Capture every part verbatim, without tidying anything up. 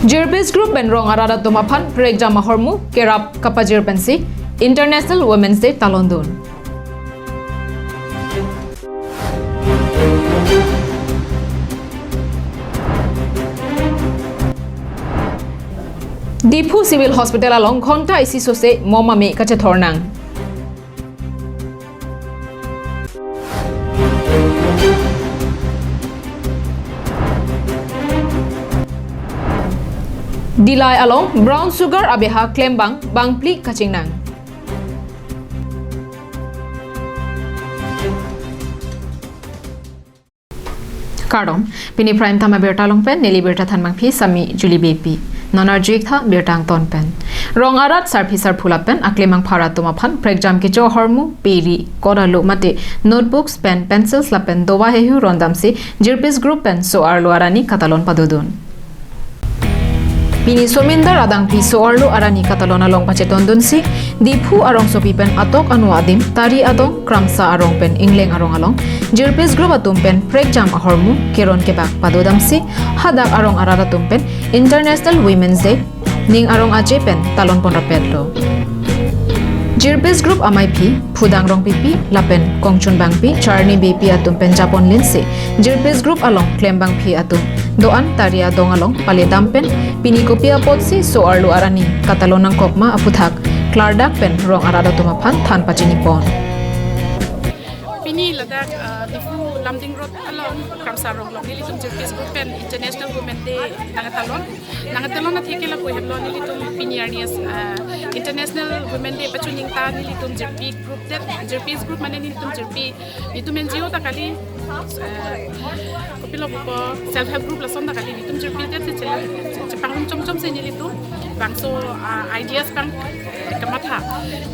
Jirpis Group pen rong arat atum aphan prekjam ahormu kerap kapajir pensi International Women's Day talondun. Diphu Civil Hospital along ghonta isi sose mo mame kachethornang. Dillai along brown sugar abeha klembang bangphli kachingnang. Kardom, pini Prime Time abirta along pen neli birta thanbangpi Sami Julie Beypi. Non arju-ik tha birta angton pen. Rong arat sarpi sarpo lapen aklemang phara atum aphan prekjam kecho ahormu, peri, kot alo mate notebooks, pen, pencils lapen dovai heihui rondamsi Jirpis Group pen so-arlo arni katalon padodun. Pini Somindar adangpi so-arlo arni katalon along pachetondunsi Diphu arongsopi pen atok anu adim Tari adong, Kramsa arong pen Ingleng arong along Jirpis Group atum pen prekjam ahormu keron kebak padodamsi hadak arong arat atum pen International Women's Day ning arong aje pen talon pon rapetlo. Jirpis Group amaiphi Phudang Rongpipi lapen kongchunbangpi Charni Beypi atum pen japon linsi Jirpis Group along klembangpi atum do-an Tari adong along paledam pen pini kopi apotsi so-arlo arni katalon nangkokma aphuthak klardak pen rong arat atum aphan than pachinipon. Pini ladak, uh, Diphu Lumding Road along Kramsa arong along nelitum Jirpis Group pen International Women Day nangtalon. Nangtalon atheke lapu hemlo nelitum pini arni as, uh, International Women Day pachuningta nelitum Jirpi Group det, Jirpis Group mane nelitum Jirpi, nelitum N G O ta kali, uh, kopilo pupo self help group lason ta kali, nelitum Jirpi det si chela, chepangrum chomchom si nelitum bangso, uh, ideas bang, uh, kamatha.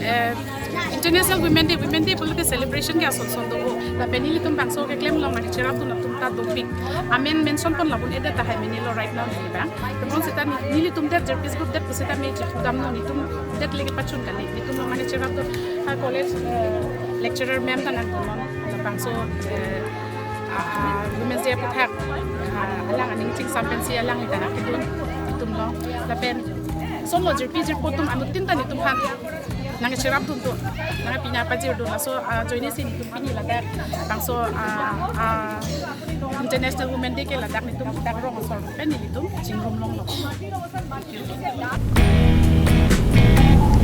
Uh, International Women Day, Women Day pulote celebration ke ason son do. Lapen nelitum bangso keklem along nangcherapdun atum ta dopik. Amen mention pon labun edet tahai menelo right now neli bang. Kemon seta nelitum det Jirpis Group det puseta me chepudamnon, nelitum det leke pachun kali. Nelitum along nangcherapdun ha college, eh, lecturer ma'am ta nangdunnon. Bangso, eh, a, a, Women's Day aphuthak, a, alang aning chingsam pensi alang ni ta nangkedun nelitum along. Lapen sonlo jirpi jirpo atum anuttin ta nelitum aphan nangcherapdun atum, nangpina pajirdun, laso, ah, ajoinesi nelitum pini ladak bangso, ah, ah, International Women Day ke ladak nelitum dak rong asor pen nelitum chingrum longlo.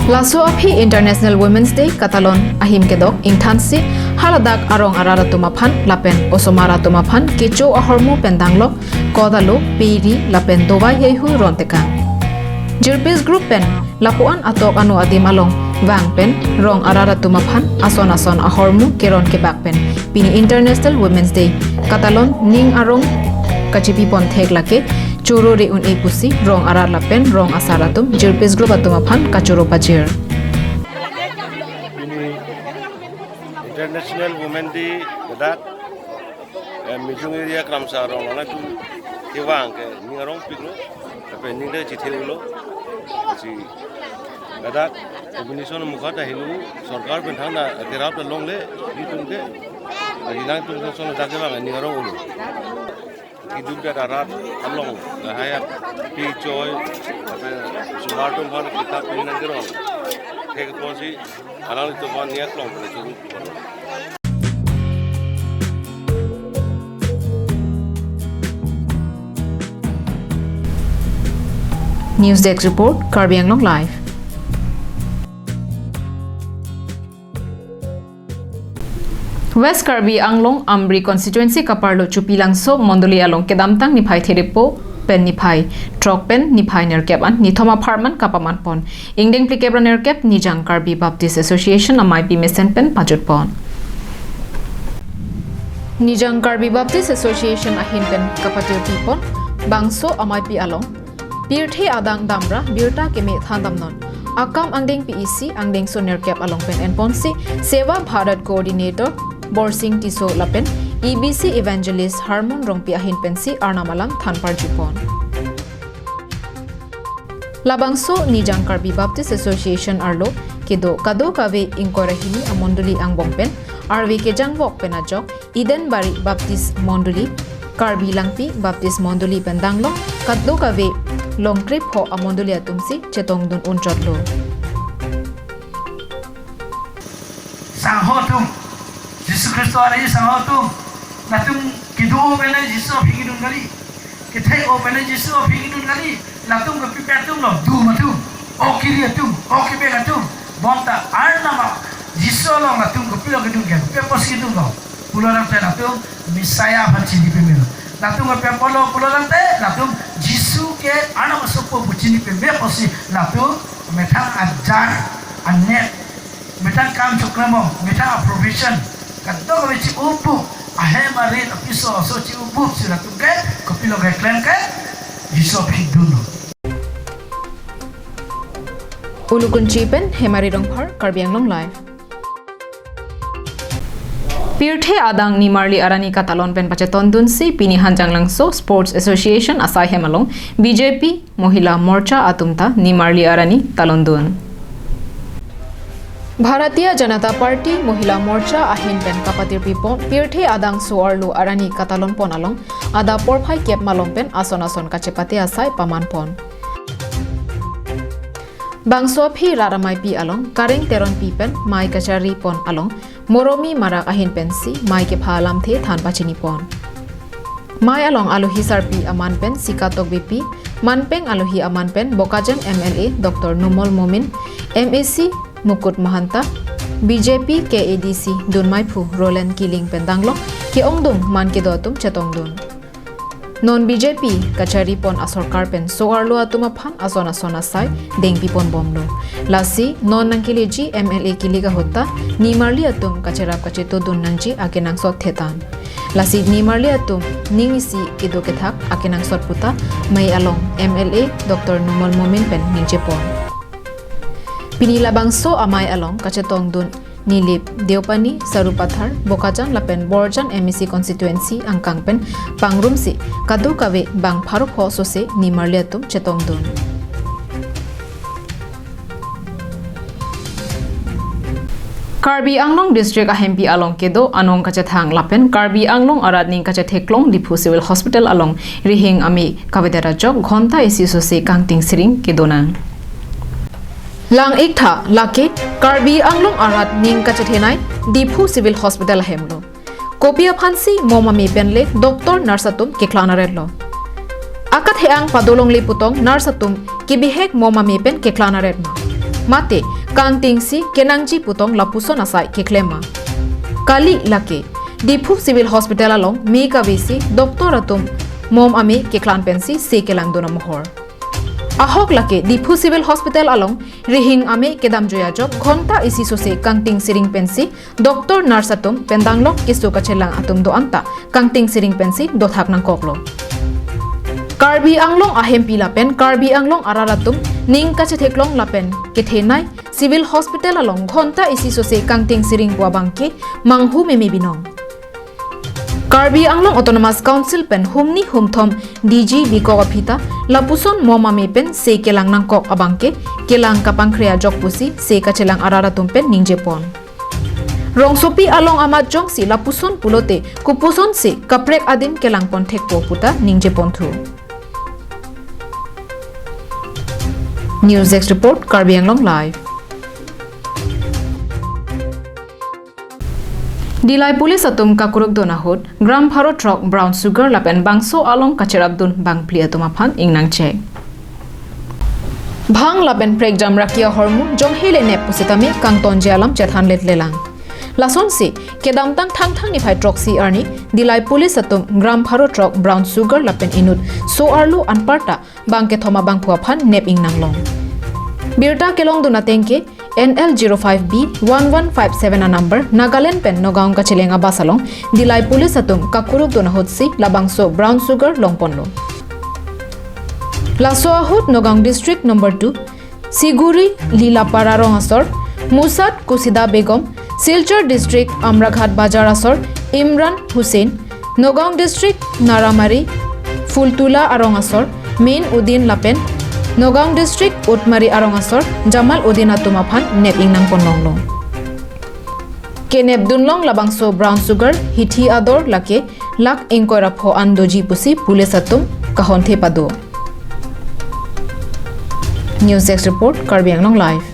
Laso aphi International Women's Day katalon ahim kedok ingthansi haladak arong arat atum aphan lapen osomar atum aphan kecho ahormu pen danglok, kot alo, peri lapen dovai heihui rontekang. Jirpis Group pen lapuan atok anu adim along vang pen rong arat atum aphan ason ason ahormu keron kebak pen pini International Women's Day katalon ning arong kachipipon thek lake choro re un-e pusi rong arat lapen rong asar atum Jirpis Group atum aphan kachoro pajir. Pini International Women Day ladak, eh, Mijung area Kramsa arong along nangtum kevang ke ning arongpiklo, tapi ning de chithe ulo. Si ladak combination mukha ta helu, sorkar pen thangta kerap ta longle, nelitum ke, lagi nangtum son ladak kevang ning arong ulo. Keduk det arat along, lahai api choi, tapi osomar atum aphan kitab pini nangkerong. Thek apotsi alanglitum aphan ning aklong pen choro. News Desk Report, Karbi Anglong Live. West Karbi Anglong Amri Constituency kaparlo Chupilangso Mondoli along kedamtang niphai thirippo pen niphai throk pen niphai nerkep an nithom apharman kapamanpon ingdeng phlikep ra nerkep Nijang Karbi Baptist Association amaipi mesen pen pajutpon. Nijang Karbi Baptist Association ahin pen kapatirpipon bangso amaipi along pirthe adang damra birta keme thandamnon. Akam angdeng P E C angdengso nerkep along pen enponsi Seva Bharat Coordinator Borsing Tisso lapen E B C Evangelist Harmon Rongpi ahin pensi arnam alam than parjupon. Labangso Nijang Karbi Baptist Association arlo kedo kadokave ingkoi ra hini amondoli angbong pen arve kejangvok pen ajok Eden Bari Baptist Mondoli, Karbi Langpi Baptist Mondoli pen danglong kadokave longkrepho amondoli atumsi chetongdun unchotlo. Sangho atum, Jisu Khristo arni sangho atum, latum kedo pen Jisu aphi kedun kali, kethek pen Jisu aphi kedun kali, latum ke pipe atumlo, dum atum, o kiri atum, o kebeng atum, bonta Arnam Jisu along latum kopilo kedun ke, kopi apotsi kedunlo pulo tangte latum Messiah aphan chini pemelo. Latum kopi apotlo pulo tangte latum Jisu ke Arnam asopo pu chini peme apotsi latum methang ajar, anet, methang kam choklemong, methang a-profession, kadokave chi-ubup, ahem arit apiso aso chi-ubup si latum ke kopilo keklem ke Jisu aphi dunlo. Ulukunchi pen Hemari Rongphar, Karbi Anglong Live. Pirthe adang nimarli arni katalon pen pachetondunsi pini Hanjanglangso Sports Association asai hem along B J P Mohila Morcha atum ta nimarli arni talondun. Bharatiya Janata Party Mohila Morcha ahin pen kapatirpipon pirthe adang so-arlo arni katalonpon along adap porphai kep malom pen ason ason kachepate asai pamanpon. Bangso aphi rat ameipi along Kareng Teronpi pen mei kacharipon along Moromi Marak ahin pensi mei kepha alamthe than pachinipon. Mei along alohi sarpi aman pen Sika Tokbipi, manpeng alohi aman pen Bokajan M L A Doctor Numal Momin, M A C Mukut Mahanta, B J P K A D C dunmeiphu Roland Killing pen danglong ke-ongdung man kedo atum chetongdun. Non B J P kacharipon asorkar pen so-arlo atum aphan ason ason asai dengpipon bomlo. Lasi non nangkeleji M L A kilik ahut ta nimarli atum kacherap kachetodun nangji akenangsot thetan. Lasi nimarli atum ning isi kedo kethak akenangsot puta mei along M L A Doctor Numal Momin pen ningjepon. Pini labangso amei along kachetongdun Nilip, Deopani, Sarupathar, Bokajan lapen Borjan M A C constituency angkang pen pangrumsi kadokave bang pharo pho sose nimarli atum chetongdun. Karbi Anglong District ahempi along kedo anong kachethang lapen Karbi Anglong arat ning kachetheklong Diphu Civil Hospital along rihing amei kavedet ajok ghonta isi sose kangting siring kedonang. Lang-iktha lake Karbi Anglong arat ning kachethenei Diphu Civil Hospital ahemlo. Kopi aphansi mom amei pen le doctor nurse atum keklang aretlo? Akathek-ang padolongle putong nurse atum kebihek mom amei pen keklang aret ma? Mate kangtingsi kenangji putong lapuson asai keklem ma? Kali lake Diphu Civil Hospital along mei kavesi doctor atum mom amei keklang pensi se kelangdun amohor. Ahok lake Diphu Civil Hospital along rihing amei kedamjui ajok ghonta isi sose kangting siring pensi doctor nurse atum pen danglong keso kachelang atum do-an ta kangting siring pensi dothak nangkoklo. Karbi Anglong ahempi lapen Karbi Anglong arat atum ning kachetheklong lapen kethenei Civil Hospital along ghonta isi sose kangting siring pu abangke manghu meme binong. Karbi Anglong Autonomous Council pen humni humthom D G bikok aphi ta lapuson mom amei pen se kelang nangkok abangke kelang kapangkre ajok pusi se kachelang arat atum pen ningjepon. Rongsopi along amat jongsi lapuson pulote kopusonsi kaprek adim kelangpon thekpo puta ningjeponthu. News Desk Report, Karbi Anglong Live. Dillai Police atum kakurukdun ahut gram pharo throk brown sugar lapen bangso along kacherapdun bangphli atum aphan ingnangchek. Bhang lapen prekjam raki ahormu jonghe le nep pusitame kangtonji alam chethan letlelang. Lasonsi kedamtang Thangthang niphai throksi arni Dillai Police atum gram pharo throk brown sugar lapen inut so-arlo anparta bang kethom abangphu aphan nep ingnan long. Birta kelongdun ateng ke N L zero five B one one five seven a number Nagaland pen Nagaon kacheleng abus along Dillai Police atum kakurukdun ahutsi labangso brown sugar longponlo. Laso ahut Nagaon District number two Siguri Lilapara rong asor Musat Kusida Begum, Silchar District Amraghat Bazar asor Imran Hussain, Nagaon District Naramari Fultula arong asor Min Udin lapen Nagaon District Utmari arong asor Jamal Udin atum aphan nep ingnan ponlonglo. Kenepdunlong labangso brown sugar hithi ador lake lakh ingkoi ra pho an doji pusi police atum kahonthe pado. News Desk Report, Karbi Anglong Live.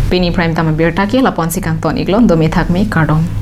Pini Prime Time abirta ke lapu-ansi kangton iklo, dome thakme, kardom.